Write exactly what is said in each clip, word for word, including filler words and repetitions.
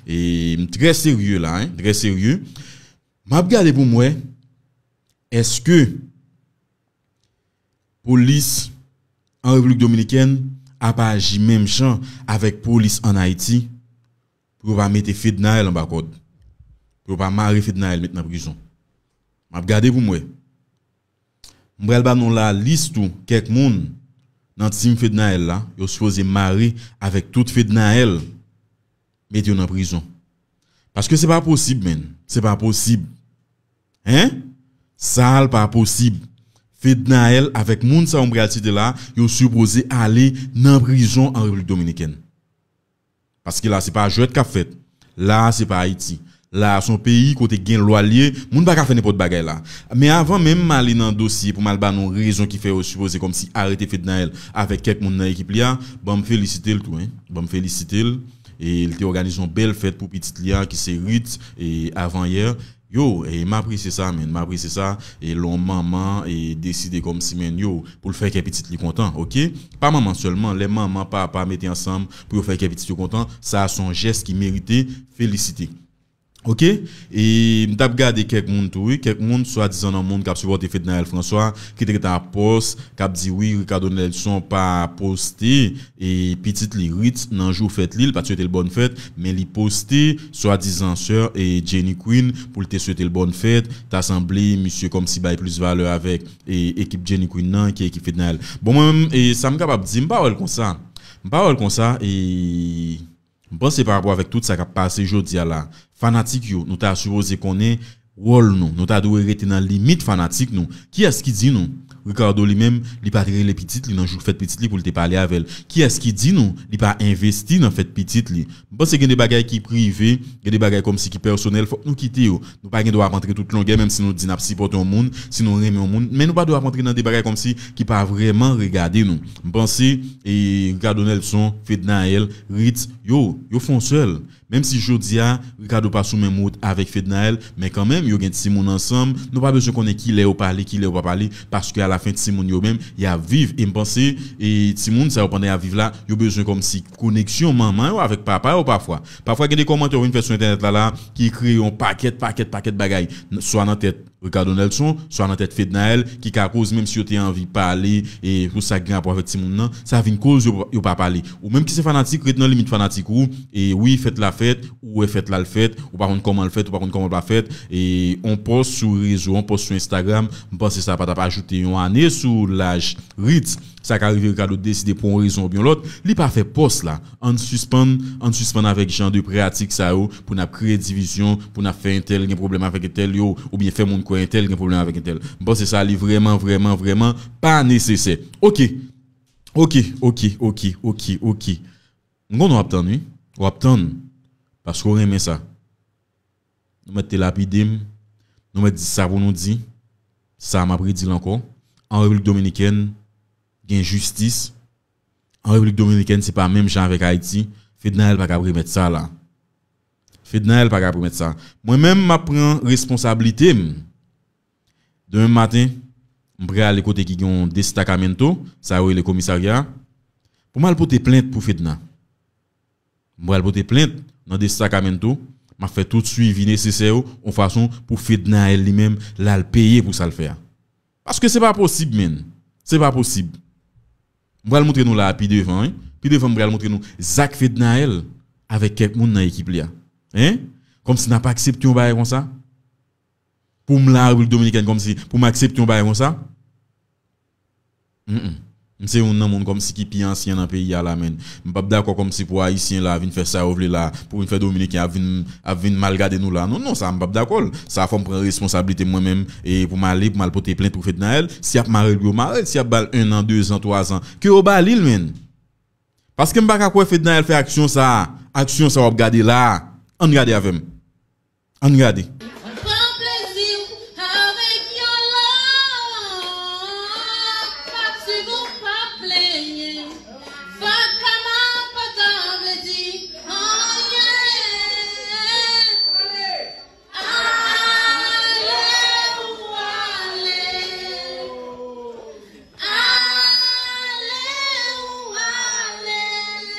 E m trè serye la, hein, trè serye. M ap gade pou m wè, èske polis an Repiblik Dominikèn ap aji menm jan avèk polis ann Ayiti pou yo pa mete Fednaelle anba kòd, pou yo pa mare Fednaelle met nan prizon. M ap gade pou m wè. M pral ba nou lalis tou kèk moun nan team Fednaelle la, yo sipoze mare avèk tout Fednaelle, mete yo nan prizon. Paske se pa posib, menn. Se pa posib. Hein? Sa l pa posib. Fednaelle avèk moun sa yo m pral site la, yo sipoze ale nan prizon an Repiblik Dominikèn. Paske la, se pa jwèt k ap fèt. La, se pa Ayiti. La, se yon peyi kote gen lwa l ye, moun pa ka fè nenpòt bagay la. Men avan menm m ale nan dosye pou m al ba nou rezon ki fè yo sipoze kòmsi arete Fednaelle avèk kèk moun nan ekip li a, ban m felisite l tou, hein. Ban m felisite l. E li te òganize yon bèl fèt pou pitit li a, ki se Rit, e avanyè. Yo, e m apresye sa, menn, m apresye sa. E lè yon manman, e deside kòmsi, menn, yo, pou l fè kè pitit li kontan, oke? Pa manman sèlman, lè manman, papa mete ansanm pou yo fè kè pitit yo kontan, sa a se yon jès ki merite felisite. Oke? E m t ap gade kèk moun tou, wi, kèk moun, swadizan nan moun k ap sipòte Fednaelle François, ki te gentan ap pòs, k ap di, wi, Ricardo Nelson pa poste, e pitit li Rit nan jou fèt li, li pa t swete l bòn fèt, men li poste swadizan sè e Jenny Queen pou l te swete l bòn fèt, ta sanble misye kòmsi bay plis valè avèk e ekip Jenny Queen nan ke ekip Fednaelle. Bon, mwen menm, e sa m kapab di, m pa wè l konsa. M pa wè l konsa, e m panse pa rapò avèk tout sa k ap pase jodi a la, fanatik yo, nou ta sipoze konnen wòl nou. Nou ta dwe rete nan limit fanatik nou. Kiyès ki di nou Ricardo li menm, li pa t rele pitit li nan jou fèt pitit li pou l te pale avè l? Kiyès ki di nou li pa envesti nan fèt pitit li? M panse gen de bagay ki prive, gen de bagay kòmsi ki pèsonèl, fòk nou kite yo. Nou pa gen dwa ap antre tout longè, menm si nou di n ap sipòte yon moun, si nou renmen yon moun, men nou pa dwe ap antre nan de bagay kòmsi ki pa vrèman regade nou. M panse, e, Ricardo Nelson, Fednaelle, Rit, yo, yo fè yon sèl. Menm si jodi a, Ricardo pa sou menm wout avèk Fednaelle, men kanmenm, yo gen timoun ansanm, nou pa bezwen konnen kilè yo pale, kilè yo pa pale, paske alafen timoun yo menm, y ap viv. E m panse, e timoun sa yo pandan y ap viv la, yo bezwen kòmsi koneksyon manman yo avèk papa yo pafwa. Pafwa gen de kòmantè yo vin fè sou entènèt la la, ki kreye yon pakèt, pakèt, pakèt bagay, n- swa nan tèt Ricardo Nelson, swa nan tèt Fednaelle, ki ka koz, menm si yo te anvi pale, e pou sa k gen rapò avèk timoun nan, sa vin koz yo, yo pa pale. Ou menm ki se fanatik, ret nan limit fanatik ou, e wi, fèt la fèt, ou wè fèt la l fèt, ou pa konn kòman l fèt, ou pa konn kòman l pa fèt, e on pòs sou rezo, on pòs sou Instagram, m panse sa pa t ap ajoute yon ane sou laj Rit. Sa ka rive Ricardo deside pou yon rezon oubyen lòt, li pa fè pòs la. Ann sispann, ann sispann avèk jan de pratik sa yo pou n ap kreye divizyon, pou n ap fè entèl gen pwoblèm avèk entèl yo, oubyen fè moun kwè entèl gen pwoblèm avèk entèl. M panse sa li vrèman, vrèman, vrèman pa nesesè. Oke. Oke, oke, oke, oke, oke. M konnen w ap tann, wi. W ap tann. Paske w renmen sa. Nou mèt te lapide m. Nou mèt di sa pou nou di. Sa m ap redi l ankò. An Repiblik Dominikèn, gen jistis. An Repiblik Dominikèn, se pa menm jan avèk Ayiti. Fednaelle pa ka remèt sa la. Fednaelle pa ka remèt sa. Mwen menm, m ap pran responsablite m. Demen maten, m prale kote ki gen yon destakamento, sa yo rele komisarya, pou m al pote plent pou Fedna. M pral pote plent nan destakamento, m ap fè tout swivi nesesè yo, yon fason pou Fednaelle li menm, l al peye pou sa l fè a. Paske se pa posib, menn. Se pa posib. M pral montre nou la a pi devan, wi. Pi devan, m pral montre nou zak Fednaelle avèk kèk moun nan ekip li a. Hein? Kòmsi n ap aksepte yon bagay konsa? Pou m la Repiblik Dominikèn kòmsi, pou m aksepte yon bagay konsa? Mm, mm. M se youn nan moun kòmsi ki pi ansyen nan peyi a la, menn. M p ap dakò kòmsi pou Ayisyen la vin fè sa yo vle la, pou vin fè Dominiken ap vin, ap vin mal gade nou la. Non, non, sa m p ap dakò l. Sa fò m pran responsablite mwen menm, e pou m ale, pou m al pote plent pou Fednaelle. Si y ap mare l, yo mare l. Si y ap ba l en an, de zan, twa zan, ke yo ba li l, menn. Paske m pa ka kwè Fednaelle fè aksyon sa a. Aksyon sa w ap gade la a. Ann gade avè m. Ann gade. Pran plezi w avèk yon lòt. Pa swiv ou pa plenyen. Vakama pa ta vle di anyen. Ale ou ale. Ale ou ale.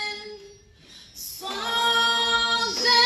Sonje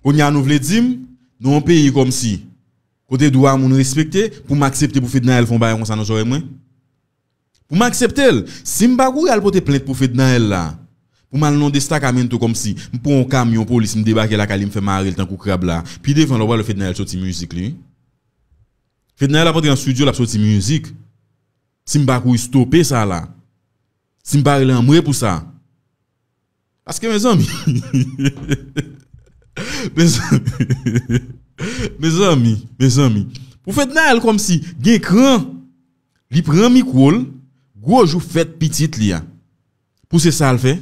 Kounye a nou vle di m, nou yon peyi kòmsi, kote dwa moun respekte, pou m aksepte pou Fednaelle fè yon bagay konsa nan zòrèy mwen? Pou m aksepte l, si m pa kouri al pote plent pou Fednaelle la, pou m al nan Destakamentou kòmsi, m pran yon kamyon polis, m debake lakay li, m fè mare l tankou krab la. Pi devan la, w pral wè Fednaelle soti mizik li, wi. Fednaelle ap antre nan estidyo, l ap soti mizik. Si m pa kouri stope sa la. Si m pa rele anmwe pou sa. Paske, mezanmi, mezanmi, mezanmi, mezanmi, pou Fednaelle kòmsi gen kran, li pran mikwo l, gwo jou fèt pitit li a. Pou se sa l fè,